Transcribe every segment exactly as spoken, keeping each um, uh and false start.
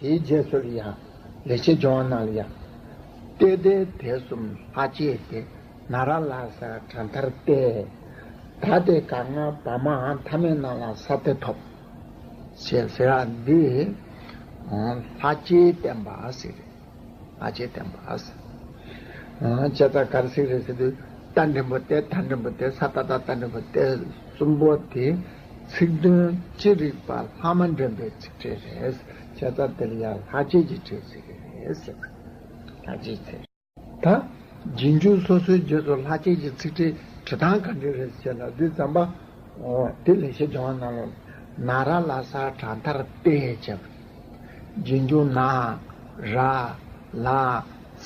དེའི་རྗེས་སུ་ཡང་ལེགས་བཤད་ལྗོན་དབང་ནང་ལ་ཡང་། ཏེ་དེ་དེ་གསུམ་ལྷག་བཅས་ཏེ། ན་ར་ལ་ས་དྲག་མཐར་ཏེ། ད་དེ་ག་ང་བ་མ་མཐའ་མེད་རྣམས་ལ་ས་སྟེ་ཐོབ། ཞེས་ཟེར་བ་འདི་ལྷག་བཅས་བསྟན་པ་ཟེར། ལྷག་བཅས་བསྟན་པ་ཟེར། བྱས་ཙང་ག་རེ་ཟེར་རེད་ཟེར་དུས། རྟ་འགྲེང་བུ་སྟེ། ད་འགྲེང་བུ་སྟེ། ས་ཏ་བཏགས་རྟ་འགྲེང་བུ་སྟེ་གསུམ་པོ་དེ་ཚིག་དོན་ཅི་རིགས་པ་ལྷག་མ་འདྲེན་པའི་ཚིག་ཕྲད་རེད། བྱས་ཙང་དེ་ལ་ཡང་ལྷག་བཅས་ཀྱི་ཕྲད་ཟེར་གྱི་རེད་ཟེར། ལྷག་བཅས་ཚིག་ད་རྗེས་འཇུག་སོ་སོའི་རྗེས་སུ་ལྷག་བཅས་ཀྱི་ཚིག་ཕྲད་འབྲི་སྟངས་ག་འདྲ་རེད་ཟེར་ལབ་དུས་ཙམ་པ། འོ་དེ་ལེགས་བཤད་ལྗོན་དབང་ནང་ལ། ན་ར་ལ་ས་དྲག་མཐར་ཏེ་བྱས། རྗེས་འཇུག་ན་ར་ལ་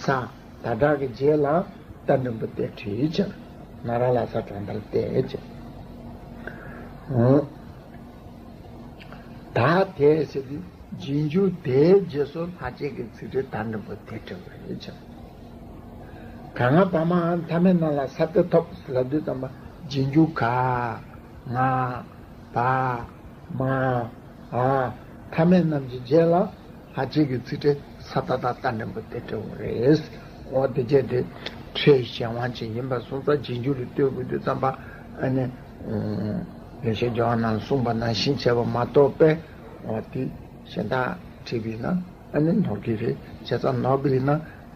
ས། ད་དྲག་གི་རྗེས་ལ་རྟ་འགྲེང་བུ་སྟེ་བྲིས་བྱས། ན་ར་ལ་ས་དྲག་མཐར་ཏེ་བྱས། འོ། ད་དེ་ཟེར་དུས་རྗེས་འཇུག་དེའི་རྗེས་སུ་ལྷག་བཅས་ཀྱི་ཚིག་ཕྲད་ད་འགྲེང་བུ་སྟེ་བྲིས་པ་རེད་བྱས། ག་ང་བ་མ་འ་མཐའ་མེད་རྣམས་ལ་ས་སྟེ་ཐོབ་ལབ་དུས་ཙམ་པ། རྗེས་འཇུག་ག་ང་བ་མ་འ་མཐའ་མེད་རྣམས་ཀྱི་རྗེས་ལ་ལྷག་བཅས་ཀྱི་ཚིག་ཕྲད་ས་ཏ་བཏགས་རྟ་འགྲེང་བུ་སྟེ་བྲིས་པ་རེད། འོ་དེ་བྱས་ཏེ་ཕྲད་གཞན་དབང་ཅན་ཡིན་པ་སོང་ཙང་རྗེས་འཇུག་ལ་ལྟོས་དགོས་དུས་ཙམ་པ། ཨ་ནི་ལེགས་བཤད་ལྗོན་དབང་ནང་གསུངས་པ་ནང་བཞིན་བྱས་པ་མ་གཏོགས་པས། འོ་དེ་གཞན་དག་བྲིས་པས་ན། ཨ་ནི་ནོར་གྱི་རེད། བྱས་ཙང་ནོར་གྱི་རེད་ན།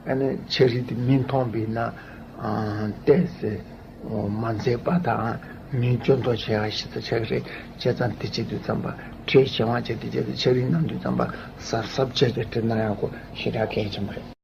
ཨ་ནི་ཕྱག་བྲིས་དེ་མིང་མཐོང་བས་ན། ཨ་ཏོག་ཙམ་མ་མཛེས་པ་དང་མིང་སྐྱོན་དུ་བྱས་པ་ཞིག་ཏུ་ཆགས་ཀྱི་རེད། བྱས་ཙང་དེ་བྱེད་དུས་ཙམ་པ་ཕྲད་གཞན་དབང་བྱས་ཏེ་བྱས་ཏེ་ཕྱག་བྲིས་གནང་དུས་ཙམ་པ་གཟབ་གཟབ་བྱས་ཏེ་བྲིས་ན་ཡག་པོ་ཞེ་དྲག་གལ་ཆེན་པོ་རེད།